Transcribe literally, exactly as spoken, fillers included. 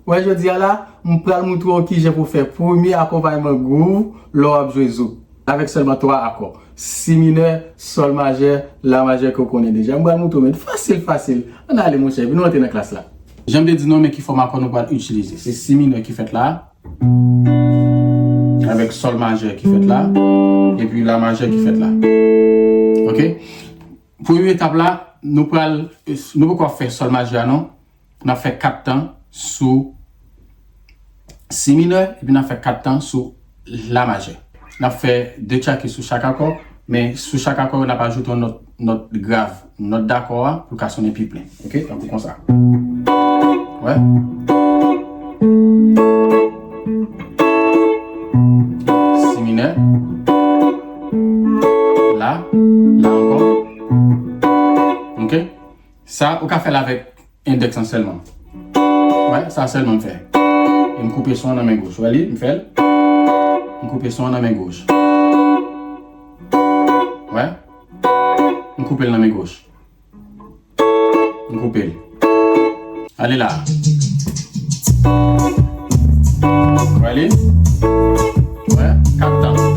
Wè, jodi a la, m pral moutre w kijan pou w fè premye akonpayman groove lè w ap jwe zouk. Avèk sèlman twa akò. Si minè, sòl majè, la majè ke w konnen deja. M pral moutre w, men fasil, fasil. Ann ale, monchè, vin nou antre nan klas la. Jan m te di nou, men ki fòm akò nou pral itilize. Se si minè ki fèt la. Avèk sòl majè ki fèt la. Epi la majè ki fèt la. Oke? Premye etap la, nou pral, nou poko ap fè sòl majè a non. N ap fè kat tan sou si minè, epi n ap fè kat tan sou la majè. N ap fè de tchake sou chak akò, men sou chak akò, n ap ajoute yon nòt, nòt grav, nòt dakò a, pou l ka sonnen pi plen. Oke? Tankou konsa. Wè? Si minè. La, la ankò. Oke? Sa, ou ka fè l avèk endèks lan sèlman. Wè, sa sèlman m fè. E m koupe son an nan men goch. Wè li, m fè l. M koupe son an nan men goch. Wè. M koupe l nan men goch. M koupe l. Ale la. Wè li. Wè, kat tan.